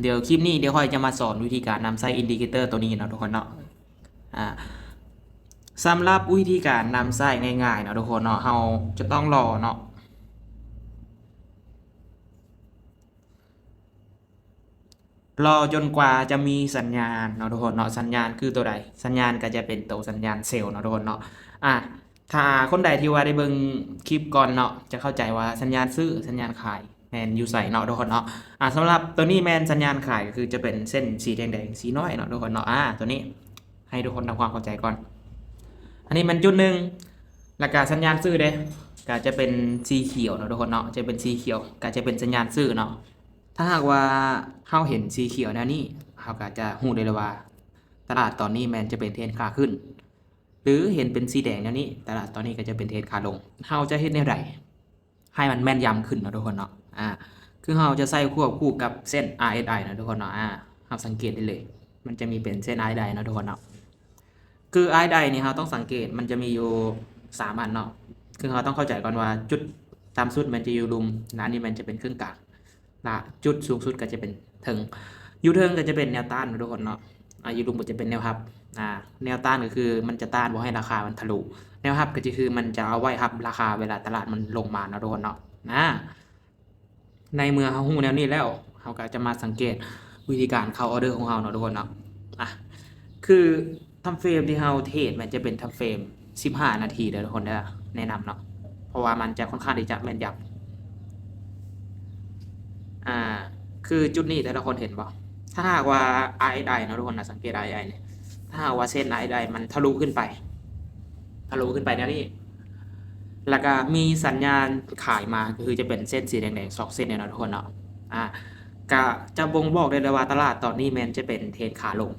ດຽວຄລິບນີ້ ດຽວຂ້ອຍຈະມາສອນວິທີການນຳໃຊ້ອິນດິເຄເຕີໂຕນີ້ເນາະທຸກຄົນເນາະ. ອາ ສຳລັບວິທີການນຳໃຊ້ງ່າຍໆເນາະທຸກຄົນເນາະ, ເຮົາຈະຕ້ອງລໍເນາະ. ລໍຈົນກວ່າຈະມີສັນຍານເນາະທຸກຄົນເນາະ. ສັນຍານຄືໂຕໃດ? ສັນຍານກໍຈະເປັນໂຕສັນຍານເຊວເນາະທຸກຄົນເນາະ. ອາ ຖ້າຄົນໃດທີ່ວ່າໄດ້ເບິ່ງຄລິບກ່ອນເນາະ ຈະເຂົ້າໃຈວ່າສັນຍານຊື້ ສັນຍານຂາຍແມ່ນຢູ່ໃສເນາະທຸກຄົນເນາະ. ອາ ສຳລັບໂຕນີ້ແມ່ນສັນຍານຂາຍ ກໍຄືຈະເປັນເສັ້ນສີແດງໆ ສີນ້ອຍເນາະທຸກຄົນເນາະ. ອາ ໂຕນີ້ໃຫ້ທຸກຄົນທຳຄວາມເຂົ້າໃຈກ່ອນ. ອັນນີ້ແມ່ນຈຸດໜຶ່ງ ແລ້ວກະສັນຍານຊື້ເດ້ ກະຈະເປັນສີຂຽວເນາະທຸກຄົນເນາະ, ຈະເປັນສີຂຽວ ກະຈະເປັນສັນຍານຊື້ເນາະ. ຖ້າຫາກວ່າເຮົາເຫັນສີຂຽວແນວນີ້ ເຮົາກໍຈະຮູ້ໄດ້ເລີຍວ່າຕະຫຼາດຕອນນີ້ແມ່ນຈະເປັນເທຣນຂາຂຶ້ນ ຫຼື ເຫັນເປັນສີແດງແນວນີ້ ຕະຫຼາດຕອນນີ້ກໍຈະເປັນເທຣນຂາລົງ. ເຮົາຈະເຮັດແນວໃດໃຫ້ມັນແມ່ນຢຳຂຶ້ນເນາະທຸກຄົນເນາະ? ອາ ຄືເຮົາຈະໃຊ້ຄວບຄູ່ກັບເສັ້ນ ອາ ເອສ ໄອ ເນາະທຸກຄົນເນາະ. ອາ ເຮົາສັງເກດໄດ້ເລີຍ ມັນຈະມີເປັນເສັ້ນ ອາ ເອສ ໄອ ເນາະທຸກຄົນເນາະ. ຄື ອາ ເອສ ໄອ ນີ້ເຮົາຕ້ອງສັງເກດ ມັນຈະມີຢູ່ສາມອັນເນາະ. ຄືເຮົາຕ້ອງເຂົ້າໃຈກ່ອນວ່າຈຸດຕ່ຳສຸດມັນຈະຢູ່ລຸ່ມ ແລະ ອັນນີ້ມັນຈະເປັນເຄິ່ງກາງ ລະຈຸດສູງສຸດກໍຈະເປັນເທິງ. ຢູ່ເທິງກໍຈະເປັນແນວຕ້ານເນາະທຸກຄົນເນາະ. ອາ ຢູ່ລຸ່ມກໍຈະເປັນແນວຮັບ. ອາ ແນວຕ້ານກໍຄືມັນຈະຕ້ານບໍ່ໃຫ້ລາຄາມັນທະລຸ, ແນວຮັບກໍຈະຄືມັນຈະເອົາໄວ້ຮັບລາຄາເວລາຕະຫຼາດມັນລົງມາເນາະທຸກຄົນເນາະ. ອາ ໃນເມື່ອເຮົາຮູ້ແນວນີ້ແລ້ວ ເຮົາກໍຈະມາສັງເກດວິທີການເຂົ້າອອເດີຂອງເຮົາເນາະທຸກຄົນເນາະ. ອາ ຄືທຳເຟຣມທີ່ເຮົາເທຣດ ມັນຈະເປັນທຳເຟຣມສິບຫ້ານາທີເດີທຸກຄົນເດີ ແນະນຳເນາະ ເພາະວ່າມັນຈະຄ່ອນຂ້າງທີ່ຈະແມ່ນຢຳ. ອາ ຄືຈຸດນີ້ແຕ່ລະຄົນເຫັນບໍ່? ຖ້າຫາກວ່າ ອາ ເອສ ໄອ ເນາະທຸກຄົນນະ ສັງເກດ ອາ ເອສ ໄອ ນີ້ ຖ້າຫາກວ່າເສັ້ນ ອາ ເອສ ໄອ ມັນທະລຸຂຶ້ນໄປ ທະລຸຂຶ້ນໄປແນວນີ້ ແລ້ວກະມີສັນຍານຂາຍມາ ກໍຄືຈະເປັນເສັ້ນສີແດງໆສອງເສັ້ນນີ້ເນາະທຸກຄົນເນາະ. ອາ ກະຈະບົ່ງບອກໄດ້ເລີຍວ່າຕະຫຼາດຕອນນີ້ແມ່ນຈະເປັນເທຣນຂາລົງ.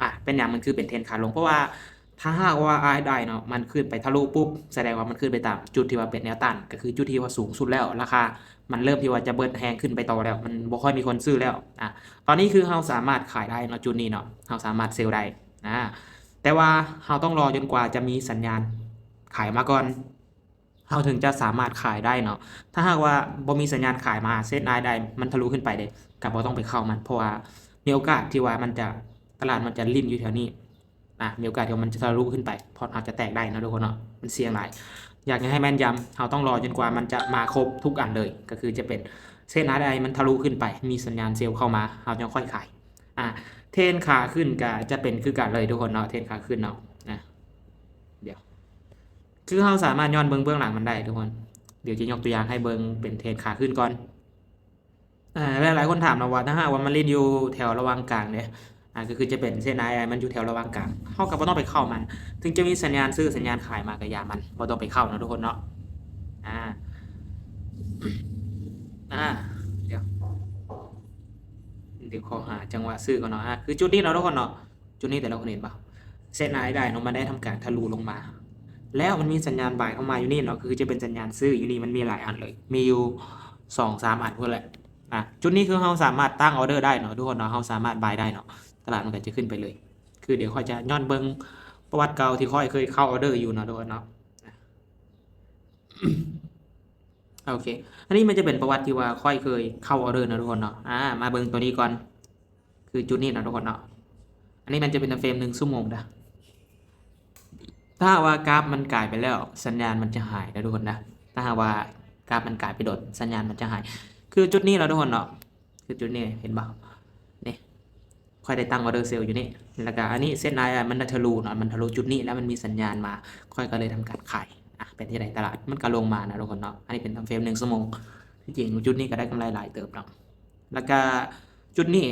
ອາ ເປັນຫຍັງມັນຄືເປັນເທຣນຂາລົງ? ເພາະວ່າຖ້າຫາກວ່າ ອາ ເອສ ໄອ ເນາະ ມັນຂຶ້ນໄປທະລຸປຸບ ສະແດງວ່າມັນຂຶ້ນໄປຕາມຈຸດທີ່ວ່າເປັນແນວຕ້ານ ກໍຄືຈຸດທີ່ວ່າສູງສຸດແລ້ວ ລາຄາມັນເລີ່ມທີ່ວ່າຈະເບິດແຮງຂຶ້ນໄປຕໍ່ແລ້ວ ມັນບໍ່ຄ່ອຍມີຄົນຊື້ແລ້ວ. ອາ ຕອນນີ້ຄືເຮົາສາມາດຂາຍໄດ້ເນາະ ຈຸດນີ້ເນາະ ເຮົາສາມາດເຊວໄດ້. ອາ ແຕ່ວ່າເຮົາຕ້ອງລໍຈົນກວ່າຈະມີສັນຍານຂາຍມາກ່ອນ ເຮົາເຖິງຈະສາມາດຂາຍໄດ້ເນາະ. ຖ້າຫາກວ່າບໍ່ມີສັນຍານຂາຍມາ ເສັ້ນ ອາ ເອສ ໄອ ມັນທະລຸຂຶ້ນໄປເດ້ ກໍບໍ່ຕ້ອງໄປເຂົ້າມັນ ເພາະວ່າມີໂອກາດທີ່ວ່າມັນຈະ ຕະຫຼາດມັນຈະຫຼິ້ນຢູ່ແຖວນີ້. ອາ ມີໂອກາດທີ່ວ່າມັນຈະທະລຸຂຶ້ນໄປ ພອດອາດຈະແຕກໄດ້ເນາະທຸກຄົນເນາະ ມັນສ່ຽງຫຼາຍ. ຢາກໃຫ້ແມ່ນຢຳ ເຮົາຕ້ອງລໍຈົນກວ່າມັນຈະມາຄົບທຸກອັນເລີຍ ກໍຄືຈະເປັນເສັ້ນ ອາ ເອສ ໄອ ມັນທະລຸຂຶ້ນໄປ ມີສັນຍານເຊວເຂົ້າມາ ເຮົາຈັ່ງຄ່ອຍຂາຍ. ອາ ເທຣນຂາຂຶ້ນກໍຈະເປັນຄືກັນເລີຍທຸກຄົນເນາະ ເທຣນຂາຂຶ້ນເນາະ. ອາ ດຽວ ຄືເຮົາສາມາດຍ້ອນເບິ່ງເບື້ອງຫຼັງມັນໄດ້ທຸກຄົນ. ດຽວຈະຍົກຕົວຢ່າງໃຫ້ເບິ່ງເປັນເທຣນຂາຂຶ້ນກ່ອນ. ອາ ຫຼາຍໆຄົນຖາມເນາະວ່າ ຖ້າຫາກວ່າມັນຫຼິ້ນຢູ່ແຖວລະຫວ່າງກາງເດ້ ອາ ກໍຄືຈະເປັນເສັ້ນ ອາ ເອສ ໄອ ມັນຢູ່ແຖວລະຫວ່າງກາງ ເຮົາກໍບໍ່ຕ້ອງໄປເຂົ້າມັນ ເຖິງຈະມີສັນຍານຊື້ສັນຍານຂາຍມາກໍຢ່າມັນ ບໍ່ຕ້ອງໄປເຂົ້າເນາະທຸກຄົນເນາະ. ອາ ອາ ດຽວ ດຽວຂໍຫາຈັງຫວະຊື້ກ່ອນເນາະ. ອາ ຄືຈຸດນີ້ເນາະທຸກຄົນເນາະ ຈຸດນີ້ແຕ່ລະຄົນເຫັນບໍ່? ເສັ້ນ ອາ ເອສ ໄອ ເນາະ ມັນໄດ້ທຳການທະລຸລົງມາ ແລ້ວມັນມີສັນຍານບາຍເຂົ້າມາຢູ່ນີ້ເນາະ ຄືຈະເປັນສັນຍານຊື້ຢູ່ນີ້ ມັນມີຫຼາຍອັນເລີຍ ມີຢູ່ສອງສາມອັນພຸ້ນແຫຼະ. ອາ ຈຸດນີ້ຄືເຮົາສາມາດຕັ້ງອອເດີໄດ້ເນາະທຸກຄົນເນາະ ເຮົາສາມາດບາຍໄດ້ເນາະ ຕະຫຼາດມັນກໍຈະຂຶ້ນໄປເລີຍ. ຄືດຽວຂ້ອຍຈະຍ້ອນເບິ່ງປະຫວັດເກົ່າທີ່ຂ້ອຍເຄີຍເຂົ້າອອເດີຢູ່ເນາະທຸກຄົນເນາະ. ໂອເຄ ອັນນີ້ມັນຈະເປັນປະຫວັດທີ່ວ່າຂ້ອຍເຄີຍເຂົ້າອອເດີເນາະທຸກຄົນເນາະ. ອາ ມາເບິ່ງຕົວນີ້ກ່ອນ ຄືຈຸດນີ້ເນາະທຸກຄົນເນາະ. ອັນນີ້ມັນຈະເປັນເຟຣມໜຶ່ງຊົ່ວໂມງເດີ້. ຖ້າຫາກວ່າກາຟມັນກາຍໄປແລ້ວ ສັນຍານມັນຈະຫາຍເດີ້ທຸກຄົນນະ. ຖ້າຫາກວ່າກາຟມັນກາຍໄປດົນ ສັນຍານມັນຈະຫາຍ ຄືຈຸດນີ້ເນາະທຸກຄົນເນາະ. ຄືຈຸດນີ້ເຫັນບໍ່? ນີ້ ຂ້ອຍໄດ້ຕັ້ງອອເດີເຊວຢູ່ນີ້ ແລ້ວກະອັນນີ້ເສັ້ນ ອາ ເອສ ໄອ ມັນໄດ້ທະລຸເນາະ ມັນທະລຸຈຸດນີ້ ແລ້ວມັນມີສັນຍານມາ ຂ້ອຍກໍເລີຍທຳການຂາຍ. ອາ ເປັນຈັ່ງໃດຕະຫຼາດ? ມັນກໍລົງມານະທຸກຄົນເນາະ. ອັນນີ້ເປັນທຳເຟຣມໜຶ່ງຊົ່ວໂມງ ທີ່ຈິງຈຸດນີ້ກໍໄດ້ກຳໄລຫຼາຍເຕີບເນາະ. ແລ້ວກະຈຸດນີ້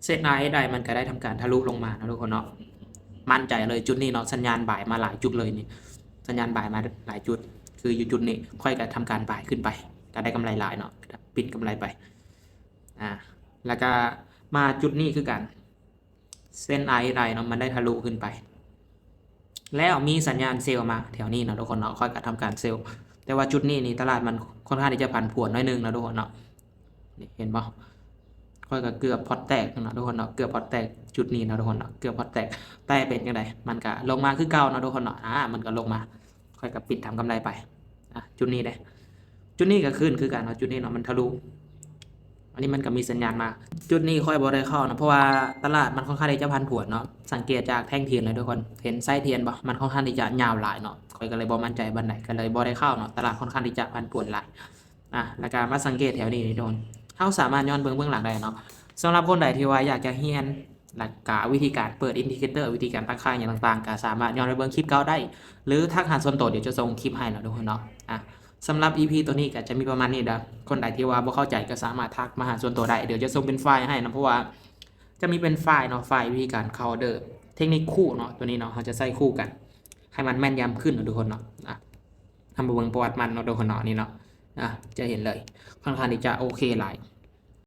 ເສັ້ນ ອາ ເອສ ໄອ ມັນກໍໄດ້ທຳການທະລຸລົງມາເນາະທຸກຄົນເນາະ. ໝັ້ນໃຈເລີຍຈຸດນີ້ເນາະ ສັນຍານບາຍມາຫຼາຍຈຸດເລີຍນີ້ ສັນຍານບາຍມາຫຼາຍຈຸດ ຄືຢູ່ຈຸດນີ້ຂ້ອຍກໍທຳການບາຍຂຶ້ນໄປ ກໍໄດ້ກຳໄລຫຼາຍເນາະ ປິດກຳໄລໄປ. ອາ ແລ້ວກະມາຈຸດນີ້ຄືກັນ ເສັ້ນ ອາ ເອສ ໄອ ເນາະ ມັນໄດ້ທະລຸຂຶ້ນໄປ ແລ້ວມີສັນຍານເຊວມາແຖວນີ້ເນາະທຸກຄົນເນາະ ຂ້ອຍກໍທຳການເຊວ. ແຕ່ວ່າຈຸດນີ້ນີ້ຕະຫຼາດມັນຄ່ອນຂ້າງທີ່ຈະຜັນຜວນໜ້ອຍໜຶ່ງເນາະທຸກຄົນເນາະ. ນີ້ເຫັນບໍ່? ຂ້ອຍກໍເກືອບພອດແຕກເນາະທຸກຄົນເນາະ ເກືອບພອດແຕກຈຸດນີ້ເນາະທຸກຄົນເນາະ ເກືອບພອດແຕກ. ແຕ່ເປັນຈັ່ງໃດ? ມັນກະລົງມາຄືເກົ່າເນາະທຸກຄົນເນາະ. ອາ ມັນກະລົງມາ ຂ້ອຍກໍປິດທຳກຳໄລໄປ. ອາ ຈຸດນີ້ເດ້ ຈຸດນີ້ກໍຂຶ້ນຄືກັນເນາະ ຈຸດນີ້ເນາະ ມັນທະລຸ. ອ ອັນນີ້ມັນກໍມີສັນຍານມາ. ຈຸດນີ້ຂ້ອຍບໍ່ໄດ້ເຂົ້າເນາະ ເພາະວ່າຕະຫຼາດມັນຄ່ອນຂ້າງທີ່ຈະຜັນຜວນເນາະ. ສັງເກດຈາກແທ່ງທຽນເລີຍທຸກຄົນ ເຫັນສາຍທຽນບໍ່? ມັນຄ່ອນຂ້າງທີ່ຈະຍາວຫຼາຍເນາະ. ຂ້ອຍກໍເລີຍບໍ່ໝັ້ນໃຈປານໃດ ກໍເລີຍບໍ່ໄດ້ເຂົ້າເນາະ. ຕະຫຼາດຄ່ອນຂ້າງທີ່ຈະຜັນຜວນຫຼາຍ. ອ່ະ ແລ້ວກໍມາສັງເກດແຖວນີ້ທຸກຄົນ ເຮົາສາມາດຍ້ອນເບິ່ງເບື້ອງຫຼັງໄດ້ເນາະ. ສຳລັບຄົນໃດທີ່ວ່າຢາກຈະຮຽນ ແລ້ວກະວິທີການເປີດອິນດິເຄເຕີ ວິທີການຕັ້ງຄ່າຫຍັງຕ່າງໆ ກະສາມາດຍ້ອນໄປເບິ່ງຄລິບເກົ່າໄດ້ ຫຼື ທັກຫາສ່ວນໂຕ ດຽວຈະສົ່ງຄລິບໃຫ້ເນາະທຸກຄົນເນາະ. ອ່ະ ສຳລັບອີພີໂຕນີ້ກະຈະມີປະມານນີ້ເດີ. ຄົນໃດທີ່ວ່າບໍ່ເຂົ້າໃຈກະສາມາດທັກມາຫາສ່ວນໂຕໄດ້ ດຽວຈະສົ່ງເປັນໄຟລ໌ໃຫ້ເນາະ. ເພາະວ່າຈະມີເປັນໄຟລ໌ເນາະ ໄຟລ໌ວິທີການເຂົ້າອໍເດີ ເທັກນິກຄູ່ເນາະ ໂຕນີ້ເນາະ ເຮົາຈະໃສ່ຄູ່ກັນ ໃຫ້ມັນແມ່ນຢຳຂຶ້ນເນາະທຸກຄົນເນາະ. ອ່ະ ເຮົາມາເບິ່ງປະຫວັດມັນເນາະທຸກຄົນເນາະ ນີ້ເນາະ. ອ່ະ ຈະເຫັນເລີຍ ຄ່ອນຂ້າງທີ່ຈະໂອເຄຫຼາຍ.